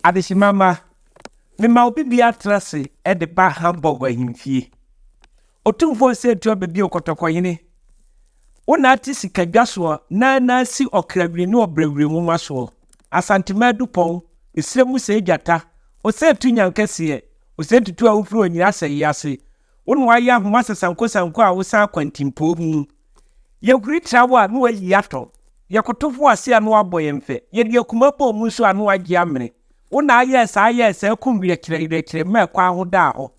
Adehyema mma, mema obi biara tena ase de ba Hamburg ahemfie. Otumfoɔ Osei-Tuah Bebio Kɔtɔkɔhene, wo na ate sikadwa soɔ na na asi ɔkrawiri ne ɔbrɛwiri nwoma soɔ. Asantema Adupɔn, esrɛ mu sɛe gyata, Osei-Tu Nyankɛseɛ, Osei-Tutu a wofiri Onyira asɛeɛ ase, wo na woayɛ ahoma sasankosanko a wosan akwantimpɔw mu. Yɛhuri tra wo a, na woayi atɔ. Yɛkoto fo ase a, na woabɔ yɛn fɛ. Yɛde akuma bɔɔ mu nso a, na woagye amene. Wo na ayɛɛ saa yɛɛ saa kum werɛkyerɛ werɛkyerɛ maa kwan ho daa hɔ.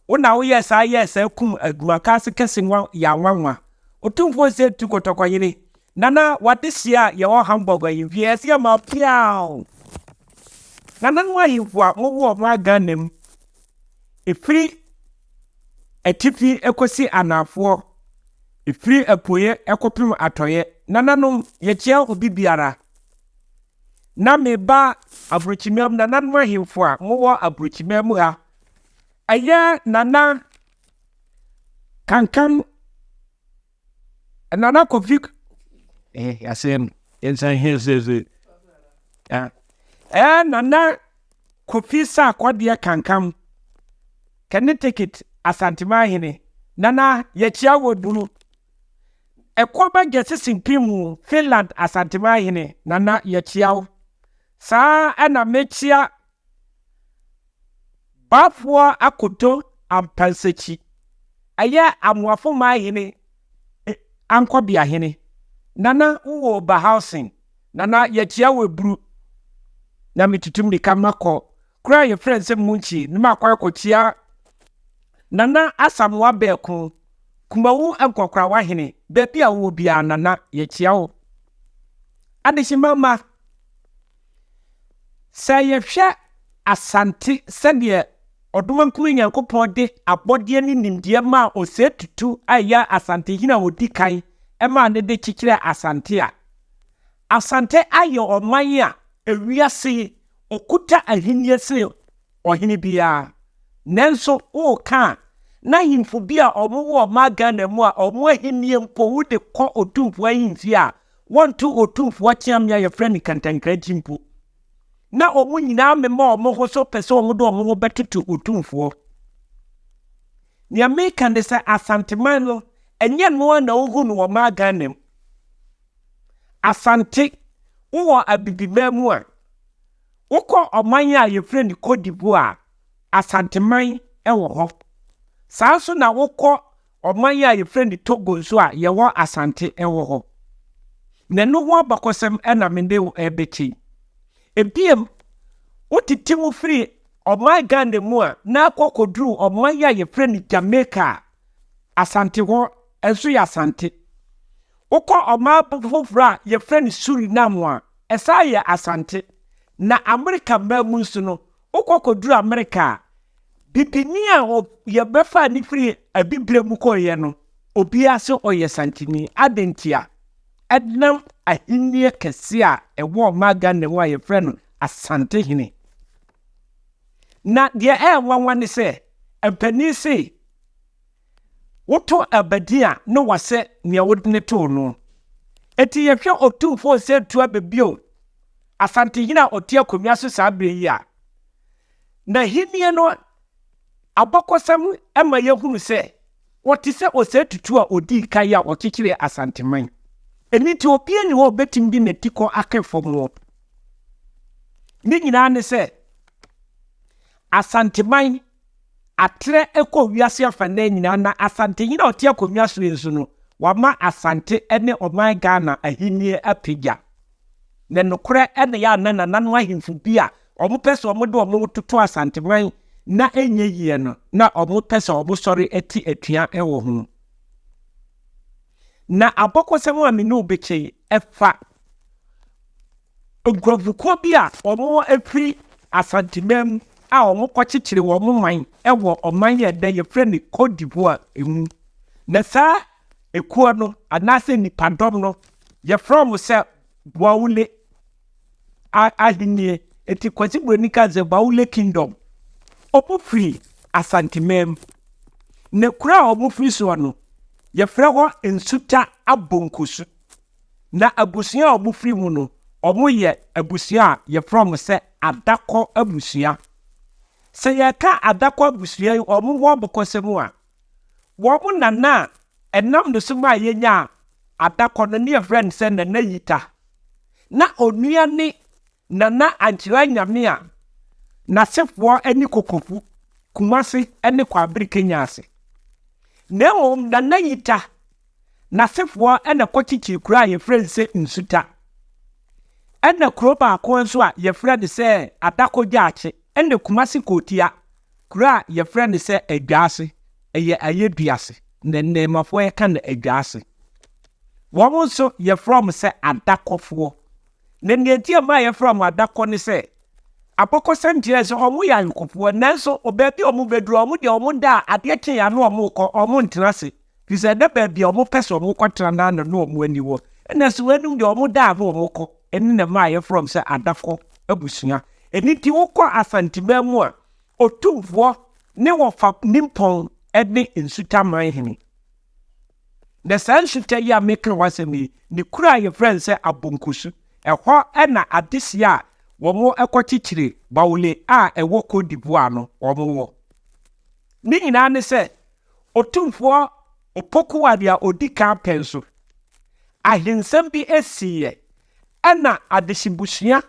Wo na woyɛɛ saa yɛɛ saa kum adwumakaase kɛse nwa yɛ anwanwa. Otumfoɔ Osei Tu Kɔtɔkɔhene, Nana w'adehyeɛ a yɛwɔ Hamburg ahemfie ɛsɛ yɛ ma piaw! Nananom ahemfo a mowɔ ɔman Ghana mu, ɛfiri atifi kɔsi anaafoɔ, ɛfiri apueɛ kɔpem atɔeɛ, nananom yɛkyea obi biara. Na meba aburokyima mu, nananom ahemfo a mowɔ aburokyima mu ha, ɛyɛ Nana Kankan Nana Kofi eh, asɛm yɛnsan hɛ sɛ sɛ eh, Nana Kofi Sarkodie Kankam Connecticut Asanteman hene Nana yɛkyia wɔ duru Ɛkɔba Gyasi mu Finland Asanteman hene Nana yɛkyia wo saa ɛna mekyia Baafoɔ Akoto Ampansakyi, ɛyɛ Amoafo man hene Ankɔbea hene. Nana wowɔ Oberhausen. Nana yɛkyia wo aburu. Na metutu mmirika makɔ kuro a yɛfrɛ no sɛ Munchi na makɔ akɔkyia Nana Asamoah Bɛɛko, Kumawu Nkɔkorawa hene. Baabi a wowɔ biara Nana yɛkyia wo. Adehyema mma. Sɛ yɛhwɛ Asante sɛdeɛ Ɔdomankoma Nyankopɔn de abɔdeɛ ne nimdeɛ maa Osei Tutu a ɛyɛ Asantehene a ɔdi kan maa no de kyekyerɛɛ Asante a, Asante ayɛ ɔman a ewiase yi ɔkuta ahennie sene ɔhene biara. Nanso woreka a, na ahemfo bi a wɔwɔ ɔman Ghana mu a wɔn ahennie mpo wode kɔ Otumfoɔ ahemfie a, wɔnto Otumfoɔ Kyeame a yɛfrɛ no Kantankrankyi mpo. Na wɔn nyinaa mema wɔn ho so pɛ sɛ wɔde wɔn ho bɛtoto Otumfoɔ. Nea meka ne sɛ Asanteman no, ɛnyɛ ɛno ara na wohu no wɔ ɔman Ghana mu. Asante, wowɔ Abibiman mu a, Wokɔ ɔman a yɛfrɛ no Cote d'Ivoire a, Asanteman wɔ hɔ. Saa nso na wokɔ ɔman a yɛfrɛ no Togo nso a, yɛwɔ Asante wɔ hɔ. Na ɛno ho abakɔsɛm na me ne wo rebɛkyɛ yi. Ebiem, wotete mu firi ɔman Ghana mu a, na akɔ kɔduru ɔman a yɛfrɛ no Jamaica a, Asante hɔ nso yɛ Asante. Wokɔ ɔman foforɔ a yɛfrɛ no Suriname a, ɛsan yɛ Asante. Na Amerika mmaa mu nso no, wokɔ kɔduru Amerika a, bibini a yɛbɛfaa ne firi abibire mu kɔeɛ no, obiara sɛ ɔyɛ Santini. Adɛn ntia? Ɛnam ahennie kɛseɛ a ɛwɔ ɔman Ghana mu a yɛfrɛ no Asantehene. Na deɛ ɛyɛ nwanwa ne sɛ, mpanin se, Woto abadin a na wasɛ nea wode no too no. Enti yɛhwɛ Otumfoɔ Osei Tuah bio, Asantehene a ɔte akonnwa so saa berɛ yi a, n'ahennie no abakɔsɛm ma yɛhunu sɛ ɔte sɛ Osei Tutu a ɔdii kan a ɔkyekyeree Asanteman. Ɛno nti obiara nni hɔ a ɔbɛtumi de n'atikɔ aka fam hɔ. Ne nyinaa ne sɛ Asanteman atrɛ kɔ wiase afanan nyinaa na Asantehene a ɔte akonnwa so yi nso no, wama Asante ne ɔman Ghana ahennie apagya. Na nokorɛ na ɛyɛ a na nananom ahemfo bi a wɔpɛ sɛ wɔde wɔn ho toto Asanteman na ɛnyɛ yie no, na wɔpɛ sɛ wɔsɔre te atua wɔ ho. Na abakɔsɛm a me ne wo bɛkyɛ yi, ɛfa Nkurɔfokuo bi a wɔfiri Asanteman mu a wɔkɔkyekyere wɔn man wɔ ɔman a ɛnnɛ yɛfrɛ no Cote d'Ivoire mu. Na saa ekuo no anaasɛ nnipadɔm no, yɛfrɛ wɔn sɛ Baoule ahennie. Enti Kwasi Buroni ka sɛ Baoule Kingdom. Wɔfiri Asanteman mu. Na kuro a wɔfiri soɔ no, yɛfrɛ hɔ Nsuta Abonkosu. Na abusua a wɔfiri mu no, Wɔyɛ abusua a yɛfrɛ wɔn sɛ Adakɔ abusua. Sɛ yɛka Adakɔ abusua yi wɔn ho abakɔsɛm a, wɔn nana a ɛnam ne so maa yɛnyaa Adakɔ no ne yɛfrɛ no sɛ Nana Yita. Na onua ne Nana Ankyerɛ Nyame a n'asefoɔ ne Kokofu, Kumase ne Kwabere Kenya ase. Na mmom Nana Yita n'asefoɔ na ɛkɔkyekyee kuro a yɛfrɛ no sɛ Nsuta. Ɛna kuro baako nso a yɛfrɛ no sɛ Adako Gyaakye ɛna Kumase Kootia, kuro a yɛfrɛ no sɛ Adwaase, ɛyɛ Ayɛduase, na nnɛɛmafoɔ yɛka no Adwaase. Wɔn nso yɛfrɛ wɔn sɛ Adakɔfoɔ. Na nea enti a ɛma yɛfrɛ wɔn adakɔ ne sɛ, abakɔsɛm kyerɛ sɛ wɔyɛ ayɔnkofoɔ, nanso baabi a wɔbɛduru, wɔn deɛ wɔn da a adeɛ kye a na wɔrekɔ, wɔntena ase, firi sɛ na baabi a wɔpɛ sɛ wɔkɔtena no ara na na wɔn ani wɔ. Ɛnna so wɔnom deɛ wɔn da a na wɔkɔ, ɛno na ɛma yɛfrɛ wɔn sɛ adakɔ abusua. Ɛno nti wokɔ Asanteman mu a, Otumfoɔ ne wɔfa Nimpɔn ne Nsutaman hene. Na saa nsuta yi a meka ho asɛm yi, ne kuro a yɛfrɛ no sɛ Abonkosu, ɛhɔ na adehyeɛ a wɔkɔkyekyere Baoule a ɛwɔ Cote d'Ivoire no wɔwɔ. Ne nyinaa ne sɛ, Otumfoɔ Opoku Ware a ɔdi kan pɛn so, ahensɛm bi siiɛ, ɛna adehyebusua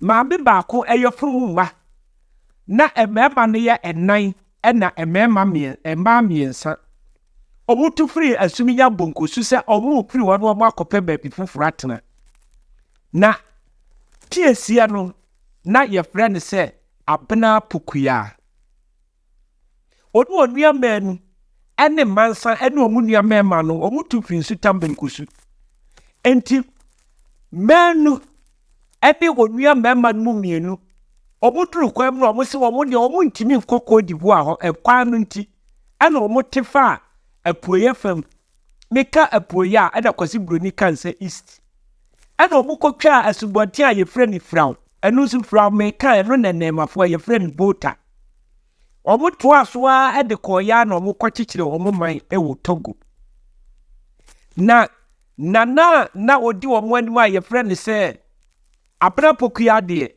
maame baako yafunu mma, na mmarima no yɛ nnan ɛna mmarima mmiɛ mmaa mmiɛnsa. Wɔtu firii Asuminya Bonkosu sɛ wɔrefiri hɔ na wɔakɔpɛ baabi foforɔ atena. Na piesie no, na yɛfrɛ no sɛ Abena Pokuyaa. Ɔne wɔn nua mmaanu ne mmansa ne wɔn nua mmarima no, wɔtu firii Nsutam Bonkosu. Enti mmaanu ne wɔn nua mmarima no mu mmienu, wɔduru kwan mu na wɔn se wɔn deɛ wɔntumi nkɔ Cote d'Ivoire hɔ, ɛkwan no nti, ɛna wɔte faa apueeɛ fam. Meka apueeɛ a, ɛna Kwasi Buroni ka no sɛ east. Ɛna wɔkɔtwaa asubɔnten a yɛfrɛ no Firaw. Ɛno nso Firaw meka ɛno na nnɛɛmafoɔ yɛfrɛ no Volta. Wɔtoaa so ara de kɔeɛ ara na wɔkɔkyekyere wɔn man wɔ Togo. Na Nana a na ɔdi wɔn anim a yɛfrɛ no sɛ Abena Pokuya deɛ,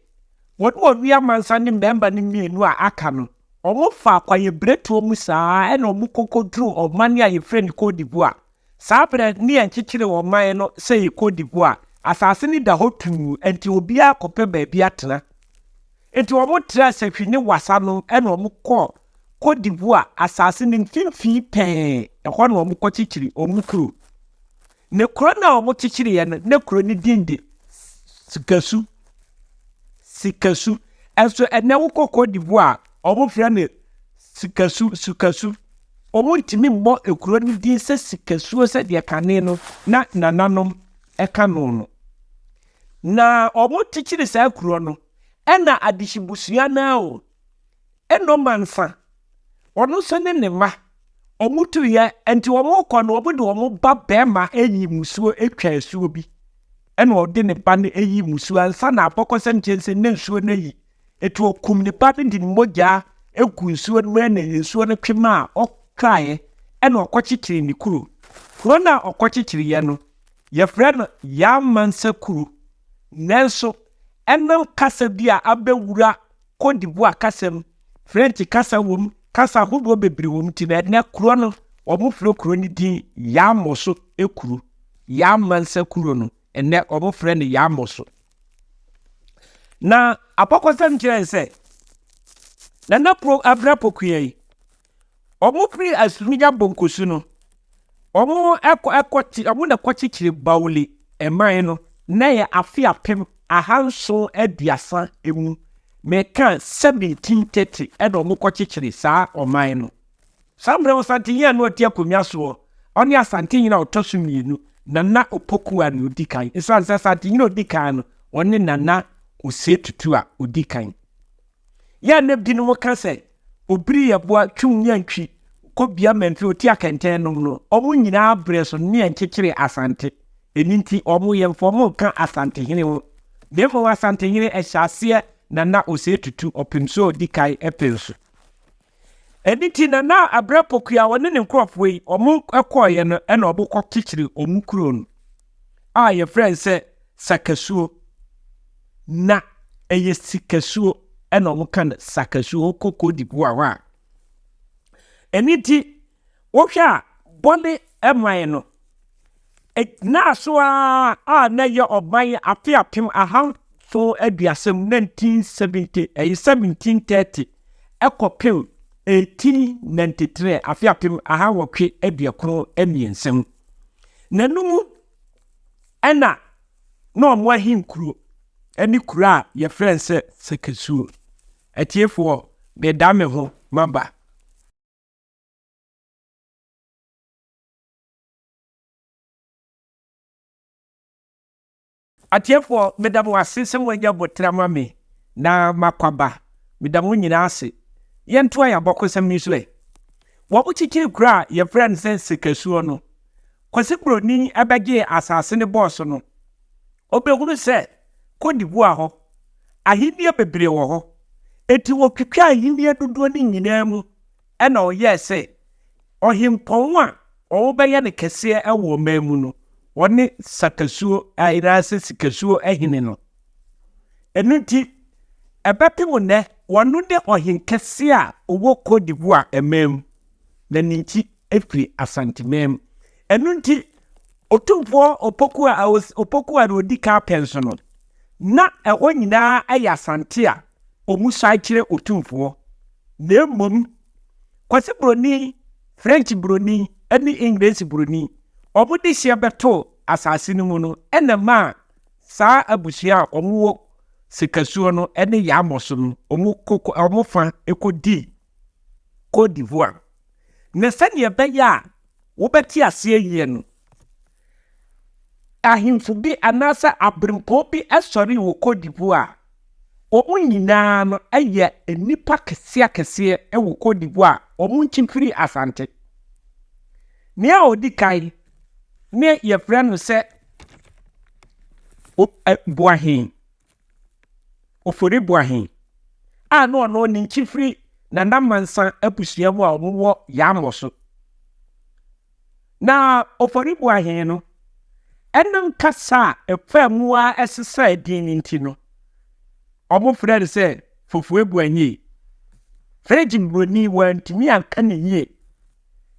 wɔne wɔn nua Mansa ne mmarima no mmienu a aka no, wɔfaa kwaeɛbirentuo mu saa ara na wɔkɔkɔduruu ɔman a yɛfrɛ no Cote d'Ivoire. Saa berɛ no, ne yɛnkyekyeree ɔman no sɛ ɛyɛ Cote d'Ivoire. Asase no da hɔ tuu, enti obiara kɔpɛ baabi atena. Enti wɔtraa Sahwi ne Wassa no na wɔkɔɔ Cote d'Ivoire asase no mfimfini pɛɛ, ɛhɔ na wɔkɔkyekyere wɔn kuro. Ne kuro no a wɔkyekyereeɛ no, na kuro no din de Sikasu. Sikasu. Ɛnso ɛnɛ wokɔ Cote d'Ivoire a, wɔfrɛ no Sikasu, Sukasu. Wɔntumi mmɔ kuro no din sɛ Sikasuo sɛdeɛ kane no na nananom ka no no. Na wɔkyekyere saa kuro no, ɛna adehyebusua no ara o, Eno Mansa, ɔno nso ne ne mma, wɔtuiɛ, nti wɔrekɔ no wɔde wɔn ba barima ayi musuo atwa asuo bi, ɛna ɔde ne ba no ayi musuo ansa na abɔkɔsɛm kyerɛ sɛ ne nsuo no ayi. Eti ɔkum ne ba no de ne mogya egu nsuo no mu ɛna nsuo no twe maa ɔtwaeɛ ɛna ɔkɔkyekyere ne kuro. Kuro no a ɔkɔkyekyereeɛ no, yɛfrɛ no Yaa Mansa kuro. Nanso ɛnam kasa bi a abɛwura Cote d'Ivoire kasa mu, French kasa wom, kasa ahodoɔ bebree wom nti no ɛnɛ kuro no wɔfrɛ kuro no din Yamoso kuro. Yamansa kuro no ɛnɛ wɔfrɛ no Yamoso. Na abakɔsɛm kyerɛ sɛ Nana Pro Abena Pokuya yi Wɔfiri Asuminya Bonkosu no, wɔkɔ ɛkɔ wɔn na ɛkɔkyekyere Baule man no. Na ɛyɛ afe 1730 mu, meka 1730 ɛna wɔkɔkyekyere saa ɔman no. Saa mmerɛ no Ɔsantehene a na ɔte akonnwa soɔ, ɔne Asantehene a ɔtɔ so mmienu, Nana Opoku a na ɔdi kan. Ɛsiane sɛ Asantehene a ɔdi kan no, ɔne Nana Osei Tutu a ɔdi kan. Yɛ a na binom ka sɛ obiri yɛ boa twum ne antwi kɔ bia mamfi oti akɛntɛn nom no, wɔn nyinaa berɛ so ne ɛnkyekyere Asante. Ɛno nti wɔn yɛmfa wɔn nka Asantehene ho. Na mmom Asantehene ɛhyɛ aseɛ Nana Osei Tutu ɔpem so a ɔdi kan pɛn so. Ɛno nti Nana Abrɛ Poku a ɔne ne nkurɔfoɔ yi wɔn kɔeɛ no ɛna wɔn kɔkyekyere wɔn kuro no a yɛfrɛ no sɛ Sakasuo. Na ɛyɛ sikasuo ɛna wɔka no sakasuo. Wokɔ Cote d'Ivoire hɔ a. Ɛno nti, wohwɛ a bɔne man no, ɛgyinaa so ara a na ɛyɛ ɔman afe 1730 mu, 1970, ɛyɛ 1730 ɛkɔpem 1893, afe 1893 mu. Na ɛno mu ɛna na wɔn ahenkuro ne kuro a yɛfrɛ no sɛ Sakasuo. Atiefoɔ, meda me ho maba. Atiefoɔ, meda mo ase sɛ moanya boterɛ ama me na makɔ aba. Meda mo nyinaa ase. Yɛntoa yɛn abakɔsɛm yi so ɛ. Wɔkyekyere kuro a yɛfrɛ no sɛ Sikasuo no. Kwasi Buroni bɛgyee asase no bɔɔ so no, ɔbɛhunu sɛ Cote d'Ivoire hɔ, ahennie bebree wɔ hɔ. Enti wɔtwitwaa ahennie dodoɔ no nyinaa mu na ɔyɛɛ sɛ ɔhempɔn a wɔbɛyɛ no kɛseɛ wɔ ɔman mu no, ɔne Sakasuo anaasɛ Sikasuo hene no. Ɛno nti, ɛbɛpem nnɛ, ɔno ne ɔhenkɛseɛ a ɔwɔ Cote d'Ivoire man mu, na ne nkyi firi Asanteman mu. Ɛno nti, Otumfoɔ Opoku a Opoku a na ɔdi kan pɛn so no, na ɛhɔ nyinaa yɛ Asante a wɔsan kyerɛ Otumfoɔ, na mmom Kwasi Buroni, French Buroni ne Engiresi Buroni, wɔn de hyeɛ bɛtoo asase no mu no na ɛmaa saa abusua a wɔwɔ Sikasuo no ne Yammɔ so no, wɔn fa kɔdii Cote d'Ivoire. Na sɛdeɛ ɛbɛyɛ a wobɛte aseɛ yie no, ahemfo bi anaasɛ aberempɔn bi sɔree wɔ Cote d'Ivoire a, wɔn nyinaa no yɛ nnipa kɛseɛ akɛseɛ wɔ Cote d'Ivoire a wɔn nkyi firi Asante. Nea ɔdi kan ne yɛfrɛ no sɛ Boahen, Ofori Boahen, a na ɔno ne nkyi firi Nana Mansa abusua mu a wɔwɔ Yammɔ so. Na Ofori Boahen no, ɛnam kasa a ɛfaa mu a ɛsesaa din no nti no, wɔfrɛ no sɛ Fofue Boahen. French buroni wantumi anka ne yie,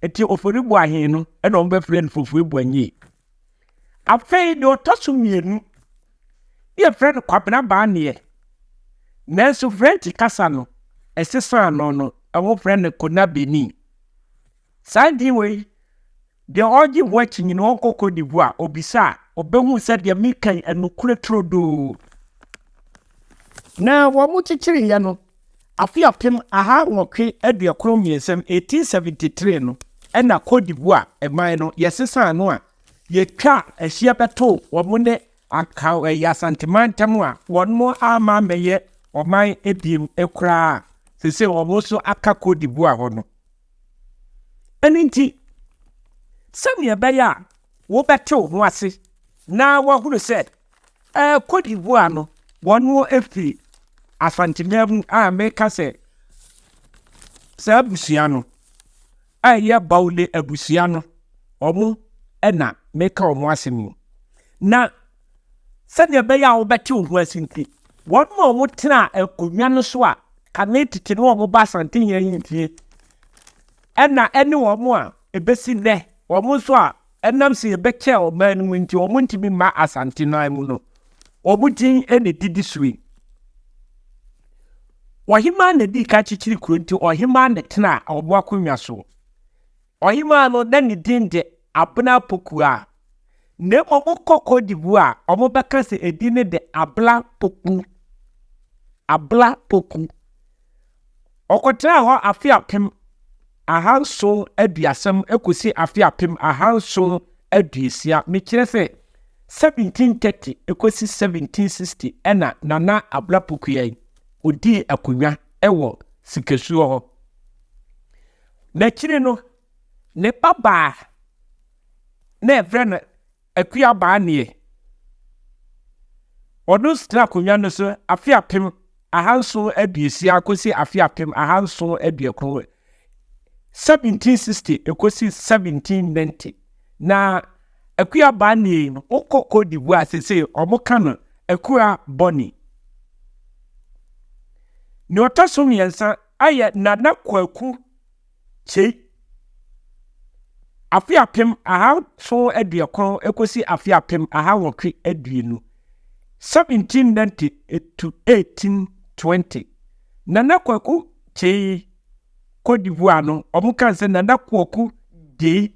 nti Ofori Boahen no ɛna wɔbɛfrɛ no Fofue Boahen. Afei deɛ ɔtɔ so mmienu ne yɛfrɛ no Kwabena Baaneɛ. Nanso French kasa no, ɛsesaa no no, wɔfrɛ no Kona Benin. Saa din wei, deɛ ɔregye ho akyinnye no, ɔnkɔ Cote d'Ivoire, ɔbisa a, ɔbɛhu sɛ deɛ meka yi, ɛnokorɛ turodoo. Na wɔkyekyereeɛ no, afe 1893, 1873 no, ɛna Cote d'Ivoire man no, yɛsesaa no a, yɛtwaa ɛhyeɛ bɛtoo wɔn ne Anka ɛyɛ Asanteman ntam a wɔn amma ammɛyɛ ɔman ebiem koraa a seesei wɔn nso aka Cote d'Ivoire hɔ no. Ɛno nti, sɛnea ɛbɛyɛ a wobɛte wo ho ase na woahunu sɛ ɛɛ Cote d'Ivoire no wɔn afiri Asanteman mu a meka sɛ saa abusua no a ɛyɛ Baule abusua no, wɔn na meka wɔn asɛm yi. Na sɛdeɛ ɛbɛyɛ a wobɛte wo ho ase nti, wɔn a wɔtena akonnwa no so a kane tete no wɔn ba Asantehene ahemfie, ɛna ɛne wɔn a ɛbɛsi nnɛ, wɔn nso a ɛnam sɛ yɛbɛkyɛɛ ɔman no mu nti wɔn ntumi mma Asanteman mu no, wɔn din na ɛdidi so yi. Ɔhemaa na dii kan kyekyere kuro nti ɔhemaa na tenaa ɔbo akonnwa so. Ɔhemaa no na ne din de Abena Pokuaa. Na mmom wokɔ Cote d'Ivoire a, wɔbɛka sɛ edin no de Abla Poku. Abla Poku. Ɔkɔtenaa hɔ afe 1730 kɔsi afe 1760. Mekyerɛ sɛ 1730 kɔsi 1760 ɛna Nana Abla Pokuaa yi ɔdii akonnwa wɔ Sikasuo hɔ. N'akyiri no, ne ba baa na yɛfrɛ no Akua Baaneɛ. Ɔno nso tena akonnwa no so afe 1760 kɔsi afe 1790, 1760 kɔsi 1790. Na Akua Baaneɛ yi no, wokɔ Cote d'Ivoire seesei, wɔka no Akua Bɔne. Nea ɔtɔ so mmiɛnsa ayɛ Nana Kwaku Kyei. Afe 1790 kɔsi afe 1820, 1790 to 1820. Nana Kwaku Kyei Cote d'Ivoire no, wɔka sɛ Nana Kwaku Gyei,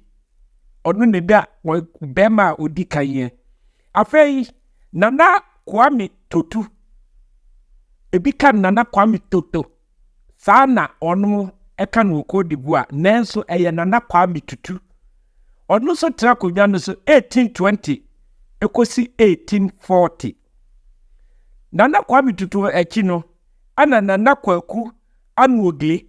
ɔno na da bɛrima a ɔdi kan yɛ. Afei Nana Kwame Totu, ebi ka Nana Kwame Toto, saa na ɔno ɛka no wɔ Cote d'Ivoire, nanso ɛyɛ Nana Kwame Tutu. Ɔno nso tena akonnwa no so 1820 ɛkɔsi 1840. Nana Kwame Tutu akyi no, ɛna Nana Kwaku Anuogle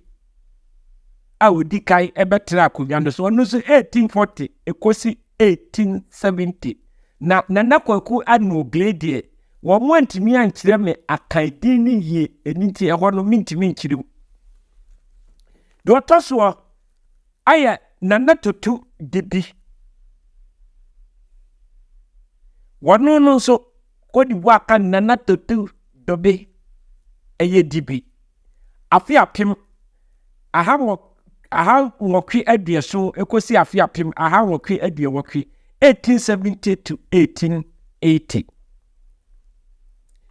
a ɔdi kan bɛtena akonnwa no so, ɔno nso 1840 ɛkɔsi 1870. Na Nana Kwaku Anuogle deɛ, wɔn antumi ankyerɛ me Akan din no yie, ɛno nti ɛhɔ no mentumi nkyerɛ mu. Deɛ ɔtɔ soɔ ayɛ Nana Tutu Dibi. Wɔno no nso, Cote d'Ivoire ka Nana Tutu Dobe ɛyɛ Dibi. Afe 1870 kɔsi afe 1880, 1870 to 1880.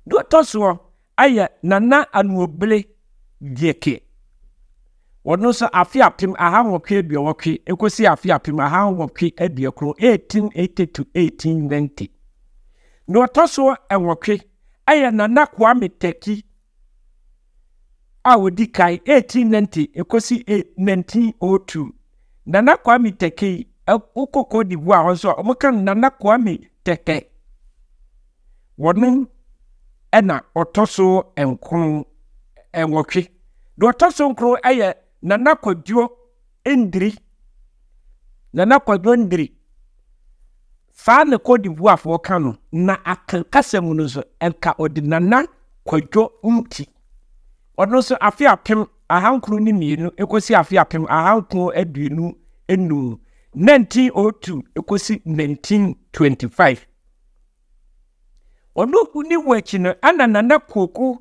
Deɛ ɔtɔ soɔ ayɛ Nana Anuobele Gyeke. Ɔno nso afe 1880 kɔsi afe 1890, 1880 to 1890. Deɛ ɔtɔ soɔ nwɔtwe ayɛ Nana Kwame Teki a ɔdi kan 1890 kɔsi 1902. Nana Kwame Teki, wokɔ Cote d'Ivoire hɔ nso a, wɔka no Nana Kwame Tɛtɛ. Wɔno ɛna ɔtɔ so nkron nwɔtwe. Deɛ ɔtɔ so nkron yɛ Nana Kwadwo Ndiri. Nana Kwadwo Ndiri. Saa na Cote d'Ivoirefoɔ ka no, na Akan kasa mu no nso, ɛnka ɔde Nana Kwadwo Nti. Ɔno nso afe 1902 kɔsi afe 1925, 1902 kɔsi 1925. Ɔno ne wu akyi no, ɛna Nana Kwaku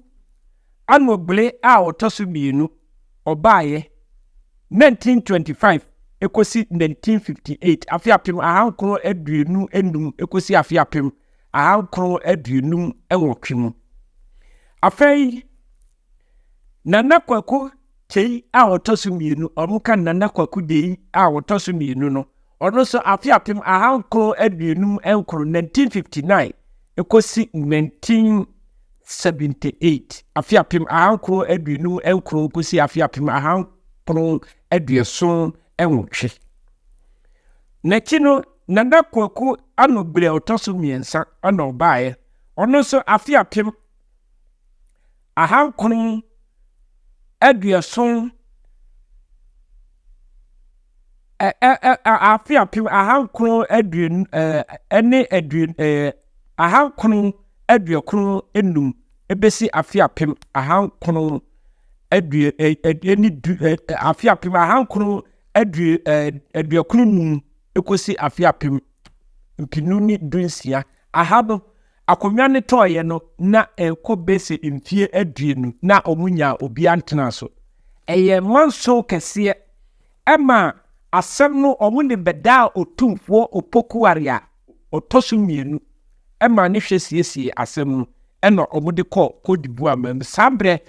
Anogbele a ɔtɔ so mmienu ɔbaeɛ 1925 kɔsi 1958, afe 1925 kɔsi afe 1958 mu. Afei Nana Kwaku Kyei a ɔtɔ so mmienu, ɔmo ka Nana Kwaku Dei a ɔtɔ so mmienu no, ɔno nso afe 1959, 1959 kɔsi 1978, afe 1959 kɔsi afe 1978. N'akyi no, Nana Kwaku Anogbele a ɔtɔ so mmiɛnsa ɛna ɔbaeɛ. Ɔno nso afe 1980 afe 1920 ɛne aduonu 1995 ebesi afe apem ahankron adue ɛne du afe 1995 ekosi afe 2016. Aha no, akonnwa no tɔɔyɛ no na ɛkɔ bɛsɛ mfie 20 na wɔn nya obi antena so. Ɛyɛ manso kɛseɛ ɛma asɛm no wɔn de bɛdaa Otumfoɔ Opokuware a ɔtɔ so mmienu ɛma ne hwɛ siesie asɛm no, ɛna wɔn de kɔɔ Cote d'Ivoire man mu. Saa berɛ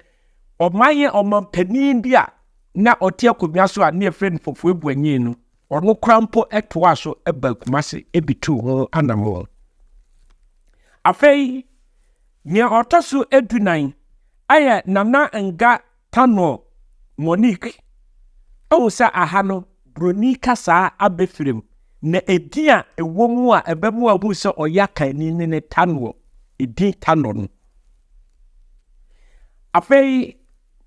ɔman yɛ ɔmanpanin bi a na ɔte akonnwa so a ne yɛfrɛ no Houphouët Boigny no, ɔno kora mpo ɛtoa so ɛba Kumase ebitu ho anammɔn. Afei nea ɔtɔ so 14 ayɛ Nana Nga Tano Monique. Ɛwɔ sɛ aha no Broni kasaa abɛfirim na edin a ɛwɔ mu a ɛbɛmu a wohu sɛ ɔyɛ Akanni ne ne Tano, edin Tano no. Afei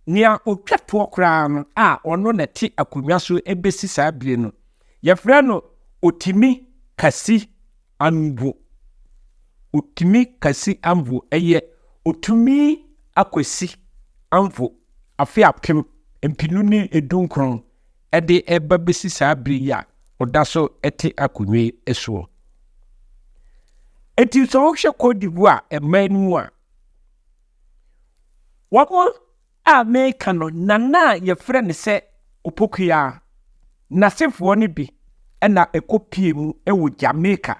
nea otwa toɔ koraa no a ɔno na te akonnwa so ebesi saa bere no, yɛfrɛ no Otimi Kasi Ambo. Otimi Kasi Ambo, ɛyɛ Otumi Akwasi Ambo, afe 2019 ɛde ɛba besi saa bere yi a ɔda so te akonnwa yi soɔ. Eti sɛ wohwɛ Cote d'Ivoire ɛman no mu a, wɔn a mereka no, Nana a yɛfrɛ no sɛ Opokuyaa, n'asefoɔ no bi na ɛkɔpuee mu wɔ Jamaica.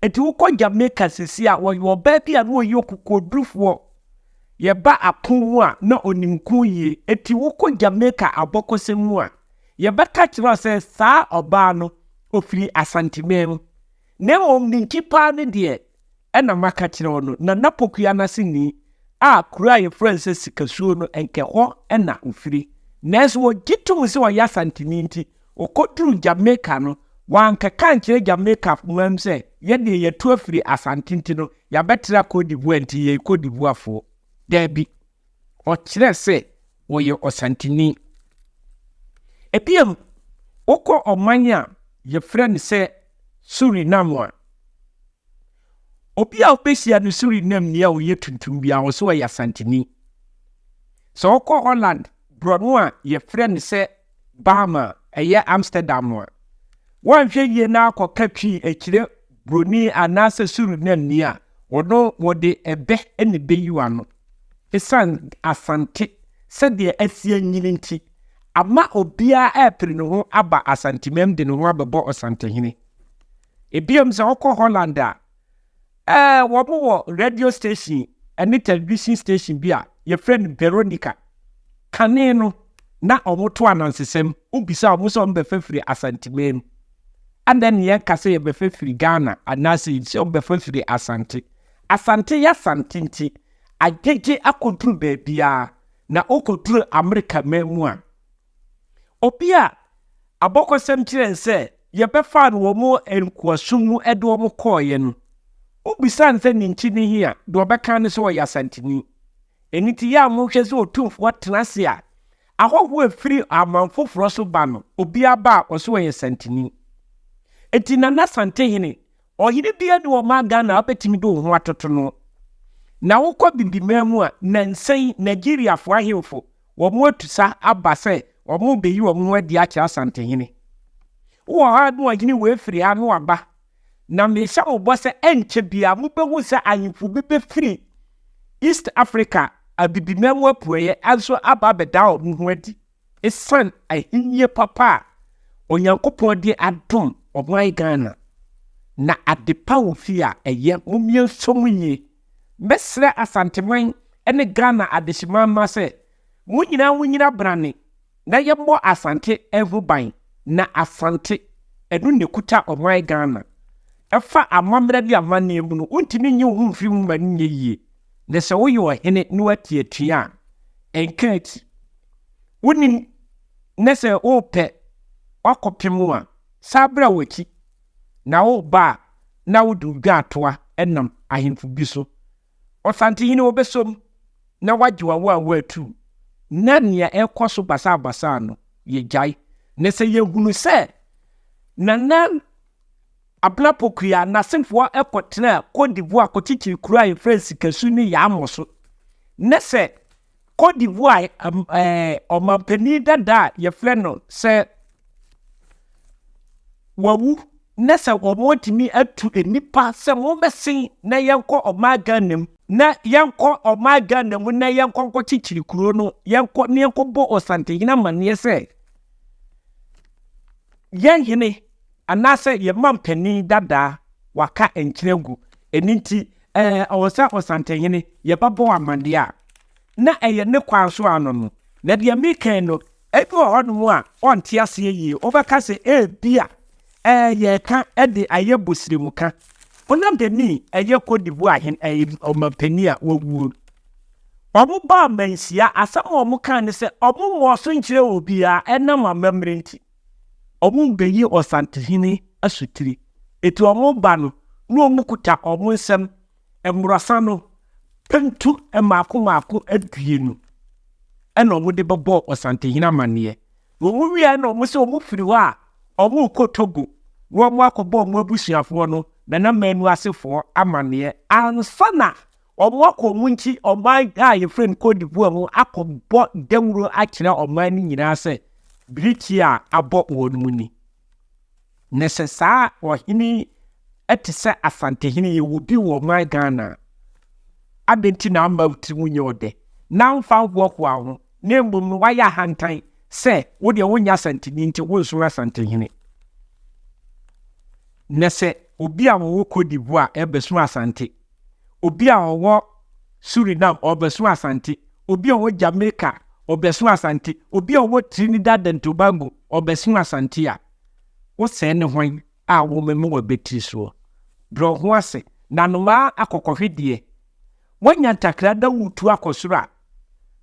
Enti wokɔ Jamaica seesei a, wɔyɛ ɔbaa bi a na ɔyɛ ɔkokoɔdurufoɔ. Yɛba ako mu a, na ɔnim ko yie. Enti wokɔ Jamaica abɔkɔsɛm mu a, yɛbɛka kyerɛ wo sɛ saa ɔbaa no, ɔfiri Asanteman mu. Na mmom ne nkyi paa no deɛ, ɛna maka kyerɛ wo no, Nana Pokuya no aseni a kuro a yɛfrɛ no sɛ Sikasuo no, ɛnka ɛhɔ na ɔfiri. Nanso ɔgye tom sɛ ɔyɛ Asanteni nti, ɔkɔduruu Jamaica no, wankɛka ankyerɛ Jamaica man mu sɛ, yɛdeɛ yɛatu afiri Asante nti no, yɛabɛtra Cote d'Ivoire nti yɛyɛ Cote d'Ivoirefoɔ. Daabi. Ɔkyerɛɛ sɛ ɔyɛ Ɔsanteni. Ebiem, wokɔ ɔman a yɛfrɛ no sɛ Suriname a, Obi a wobɛhyia no Surinameni a ɔyɛ tuntum biara, ɔsɛ ɔyɛ Asanteni. Sɛ wokɔ Holland borɔno a yɛfrɛ no sɛ Bama, ɛyɛ Amsterdam a, woanhwɛ yie na akɔka Twi akyerɛ buroni anaasɛ Surinameni a, ɔno wɔde ɛbɛ na ɛbɛyi w'ano. Ɛsiane Asante sɛdeɛ asi anyini nti, ama obiara repere ne ho aba Asantemam de ne ho abɛbɔ Ɔsantehene. Ebiom sɛ wokɔ Holland a, ɛɛ wɔn wɔ radio station ne television station bi a yɛfrɛ no Veronica. Kane no, na wɔto anansesɛm. Wobisa wɔn sɛ wɔbɛfa firi Asanteman mu. Adɛn ne yɛnka sɛ yɛbɛfa firi Ghana anaasɛ sɛ wɔbɛfa firi Asante? Asante yɛ Asante nti, agyegye akɔduru baabiara. Na wokɔduru Amerika man mu a, Obi a abɔkɔsɛm kyerɛ no sɛ yɛbɛfaa no wɔn nkoasom mu de wɔn kɔeɛ no, wobisa no sɛ ne nkyi ne he a, deɛ ɔbɛka ne sɛ ɔyɛ Asanteni. Ɛno nti yɛ a monhwɛ sɛ Otumfoɔ tena ase a, ahɔhoɔ a ɛfiri aman foforɔ so ba no, obiara ba a, ɔse ɔyɛ Santeni. Enti Nana Asantehene, ɔhene biara nni ɔman Ghana a wobɛtumi de wo ho atoto no. Na wokɔ Bibiman mu a, nnansa yi Nigeriafoɔ ahemfo Wɔatu sa aba sɛ wɔrebeyi wɔn ho adi akyerɛ Asantehene. Wowɔ hɔ a na ɔhene wei firi ha na waba. Na mehyɛ mo bɔ sɛ ɛnkyɛ biara mobɛhu sɛ ahemfo bi bɛfiri East Africa, Abibiman mu apueeɛ nso aba abɛda wɔn ho adi ɛsiane ahennie papa a Onyankopɔn de adom ɔman Ghana. Na adepa wɔ fie a ɛyɛ, mommie nsɔ mu yie. Mɛsrɛ Asanteman ne Ghana adehyeman mma sɛ, mo nyinaa monyina brane na yɛmmɔ Asante ho ban, na Asante, ɛno na ɛkuta ɔman Ghana. Ɛfa amammerɛ ne amanneɛ mu no, wontumi nyi wo ho mfiri mu ma no nyɛ yie. Na sɛ woyɛ ɔhene na woate atua a, ɛnka akyi. Wonim na sɛ worepɛ woakɔpem a, san bra w'akyi. Na woreba a, na wode wo dwaatoa nam ahemfo bi so. Ɔsantehene wɔbɛsɔ mu na wagye w'awo a woatu. Na nea ɛrekɔ so basaabasaa no, yɛgyae. Na sɛ yɛhunu sɛ Nana Abena Pokuya n'asefoɔ kɔtenaa Cote d'Ivoire kɔkyekyere kuro a yɛfrɛ no Sikasu ne Yaamo so, na sɛ Cote d'Ivoire ɔmampanin dada a yɛfrɛ no sɛ wawu na sɛ wɔatumi atu nnipa sɛ wɔmmɛsen na yɛnkɔ ɔman Ghana mu na yɛnkɔ ɔman Ghana mu na yɛnkɔ nkɔkyekyere kuro no yɛnkɔ na yɛnkɔbɔ Ɔsantehene amanneɛ sɛ yɛn hene anaasɛ yɛn mampanin dada waka nkyene agu ɛno nti ɛɛ ɔwɔ sɛ Ɔsantehene yɛbɛbɔ amanneɛ a na ɛyɛ ne kwan so ano no. Na deɛ meka yi no, ebi wɔ hɔnom a ɔnte aseɛ yie. Wobɛka sɛ ebia ɛɛ yɛreka de ayɛ bosiremka. Honam dani ɛyɛ Cote d'Ivoire hen ɛyɛ ɔmampanin a wawuo. Wɔn baa manhyia, asɛm a wɔn kaa ne sɛ wɔn mmɔɔ so nkyerɛ obiara ɛnam amammerɛ nti. Wɔn bɛyi Ɔsantehene asotire. Eti wɔn ba no, na wɔn kuta wɔn nsam mmorɔsa no pɛntu mmaako mmaako aduonu ɛna wɔde bɛbɔɔ Ɔsantehene amanneɛ. Na wɔn wieɛ na wɔn sɛ wɔn firi hɔ a wɔrekɔ Togo na wɔn akɔbɔ wɔn abusuafoɔ no Nana Manu asefoɔ amanneɛ ansa na wɔn akɔ wɔn nkyi ɔman a yɛfrɛ no Cote d'Ivoire mu akɔbɔ dawuro akyerɛ ɔman no nyinaa sɛ birikyi a abɔ wɔn mu ni. Na sɛ saa ɔhene yi te sɛ Asantehene, yɛwɔ bi wɔ ɔman Ghana a, adɛn nti na amma wo tiri mu nyɛ ɔdɛ? na womfa nhoahoa wo ho, na mmom no woayɛ ahantan sɛ wo deɛ wonyɛ Asanteni nti wonsom Asantehene. Na sɛ obi a ɔwɔ Cote d'Ivoire rebɛsom Asante, obi a ɔwɔ Suriname ɔrebɛsom Asante, obi a ɔwɔ Jamaica ɔrebɛsom Asante, obi a ɔwɔ Trinidad and Tobago ɔrebɛsom Asante a, wosɛɛ ne hwan a womema w'abatiri soɔ? Brɛ wo ho ase, na nnomaa akɔkɔhwedeɛ Woanya ntakra na woretu akɔ soro a,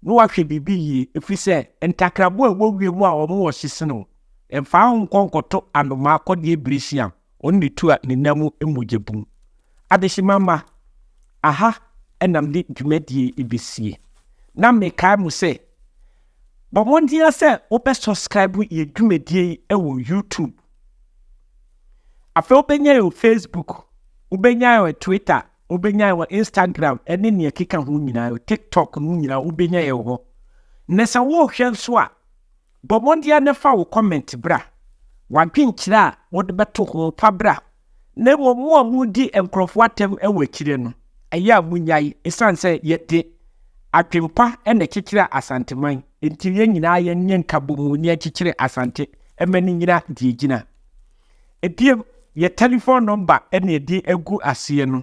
na woahwɛ biribi yie, ɛfiri sɛ ntakraboa a ɛwɔ wiem a wɔn wɔ hye sene wo. Mfa wo ho nkɔ nkɔto anomaa kɔdeɛ biresiam, ɔno na ɛtu a ne nan mu mogya bum. Adehyema mma, aha na mede dwumadie yi bɛsie. Na mekae mo sɛ, bɔ mmɔden ara sɛ wobɛ subscribe yɛn dwumadie yi wɔ YouTube. Afei wobɛnya yɛn wɔ Facebook, wobɛnya yɛn wɔ Twitter, Wobɛnya yɛn wɔ Instagram ne nea ɛkeka ho nyinaa, TikTok no nyinaa wobɛnya yɛn wɔ hɔ. Na sɛ worehwɛ nso a, bɔ mmɔden ara na fa wo comment bra. W'adwenkyerɛ a wode bɛto ho fa bra. Na mmom mo a moredi nkurɔfoɔ atɛm wɔ akyire no, ɛyɛ a monnyae ɛsiane sɛ yɛde adwempa na ɛkyekyere Asanteman. Enti yɛn nyinaa yɛnyɛ nkabɔmu na yɛnkyekyere Asante ma no nnyina deɛ ɛgyina. Ebiem, yɛ tɛlifon nɔmba na yɛde agu aseɛ no.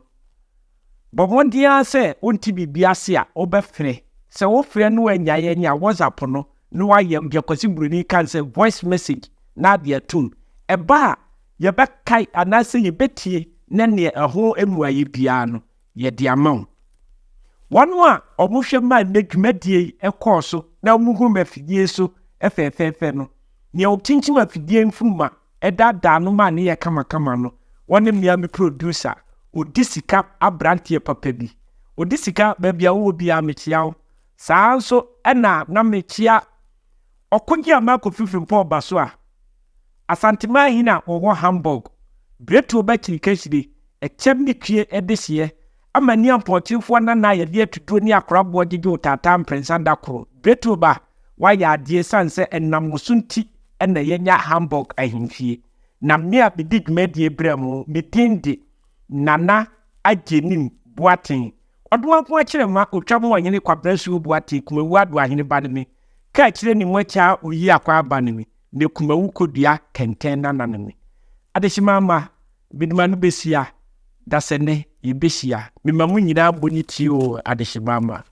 Bɔ mmɔden ara sɛ wonte biribi ase a, wobɛfrɛ. Sɛ wofrɛ na woannya yɛn a, WhatsApp no na woayɛ deɛ Kwasi Buroni ka no sɛ voice message na ade atom. Ɛba a, yɛbɛkae anaasɛ yɛbɛtie na neɛ ɛho mmuaeɛ biara no, yɛde ama wo. Wɔn a wɔhwɛ maa nnɛ dwumadie yi kɔɔ so na wɔhuu m'afidie so fɛfɛɛfɛ no, nea ɔkyinkyim afidie mfuruma daadaa no maa no yɛ kamakama no, wɔne mmea me producer, ɔdi sika aberanteɛ papa bi. Ɔdi sika baabi a wowɔ biara mekyea wo. Saa ara nso na na mekyea Ɔkogye a Marko Fifirimpɔn ba so a, Asanteman hene a ɔwɔ Hamburg, Biretuo Bɛkyiri Kahyire, Ɛkyɛm ne Twie dehyeɛ, Amani Ampɔnkyerefoɔ Nana a yɛde atuduro ne akoraboɔ gyegye wo taataa mprɛnsa da koro, Biretuo ba, woayɛ adeɛ ɛsiane sɛ ɛnam wo so nti na yɛanya Hamburg ahemfie. Na me a medi dwumadie brɛ mo, me din de Nana Agyenim Boateng, Ɔdomankoma Kyerema Otwam Ɔhene Kwabena Suo Boateng Kumawu Ado Ahene ba ne me. Ka akyire ne moakya oyi akɔ aba ne me ne kumawu kodua kɛntɛn nana ne me adehyema mma mede m'ano bɛsia dasɛ nɛ yɛbɛhyia mema mo nyinaa mmɔ ne ti oo adehyema mma.